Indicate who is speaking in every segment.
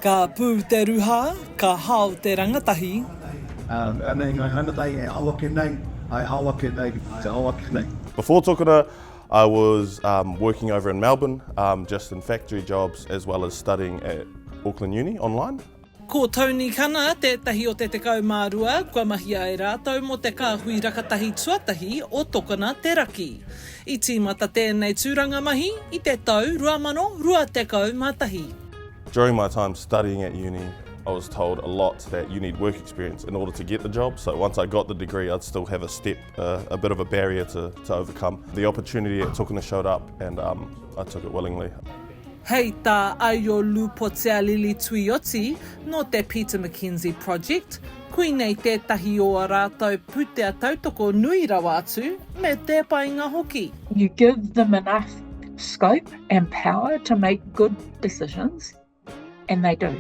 Speaker 1: Ka pū te ruha, ka hao te rangatahi.
Speaker 2: Anei ngā rangatahi e ao ake nei, e ao ake nei, e ao ake nei.
Speaker 3: Before Tokona, I was um, working over in Melbourne, um, just in factory jobs as well as studying at Auckland Uni online.
Speaker 1: Ko Tony Kana tētahi o te 12 kua mahia e rātou mō te kāhui rakatahi tuatahi o Tokona Te Raki. I tīmata tēnei tūranga mahi i te tau 2021.
Speaker 3: During my time studying at uni, I was told a lot that you need work experience in order to get the job. So once I got the degree, I'd still have a step, uh, a bit of a barrier to, to overcome. The opportunity at Tokona showed up and um, I took it willingly.
Speaker 1: Hei tā Aio Lupotea Lili Tuioti nō te Peter McKenzie Project, koinei tētahi o ā rātou pūtea tautoko nui rawa atu, me te painga hoki.
Speaker 4: You give them enough scope and power to make good decisions, and they do.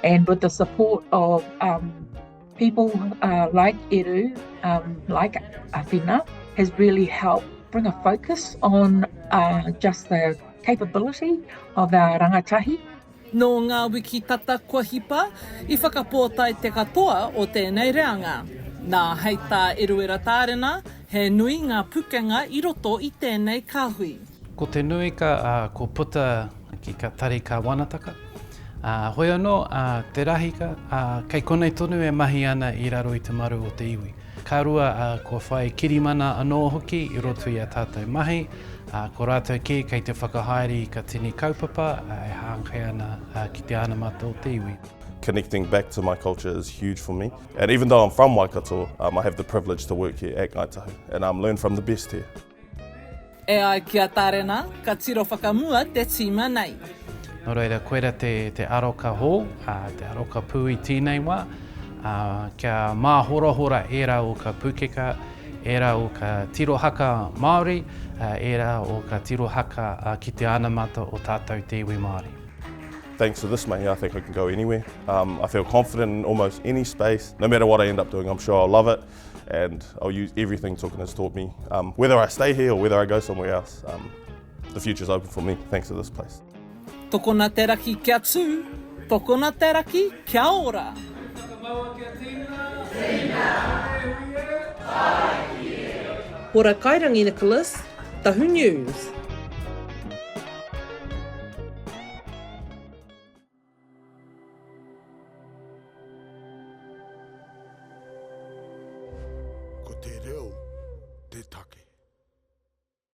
Speaker 4: And with the support of um, people uh, like Eru, um, like Awhina, has really helped bring a focus on uh, just the capability of our rangatahi.
Speaker 1: Nō ngā wiki tata kua hipa, i whakapōtae te katoa o tēnei reanga. Nā, hei tā Eruera Tārena, he nui ngā pukenga i roto i tēnei kāhui.
Speaker 5: Ko te nuika, ko puta ki ka tari kāwanataka. Hoi anō, te rahika, kei konei tonu e mahi ana i raro i te maru o te iwi. Ka rua, kua whai kirimana anō hoki i roto i a tātou mahi, ko rātou kē kei te whakahaere i ka tini kaupapa e hāngai ana ki te anamata o te iwi.
Speaker 3: Connecting back to my culture is huge for me and even though I'm from Waikato, um, I have the privilege to work here at Ngāi Tahu and um, learn from the best here.
Speaker 1: E ai ki a Tarena, ka tiro whakamua te tīma nei.
Speaker 5: Nō reira, koira te, te aroka hou, ā, te aroka pū i tēnei wā, ā, kia māhorahora ērā o ka pūkeka, ērā o ka tirohaka Māori, ā, ērā o ka tirohaka ki te anamata o tātou te iwi Māori.
Speaker 3: Thanks to this mahi, I think I can go anywhere. Um, I feel confident in almost any space. No matter what I end up doing, I'm sure I'll love it. And I'll use everything Tokona has taught me. Um, whether I stay here or whether I go somewhere else, um, the future's open for me thanks to this place.
Speaker 1: Tokona te raki kia tū, tokona te raki kia ora!
Speaker 6: Whakamaua kia tina! Tina! E hui e! Tāiki
Speaker 1: e! Hora Kairangi Nicholas, Tahu News.
Speaker 2: Ko te reo te take.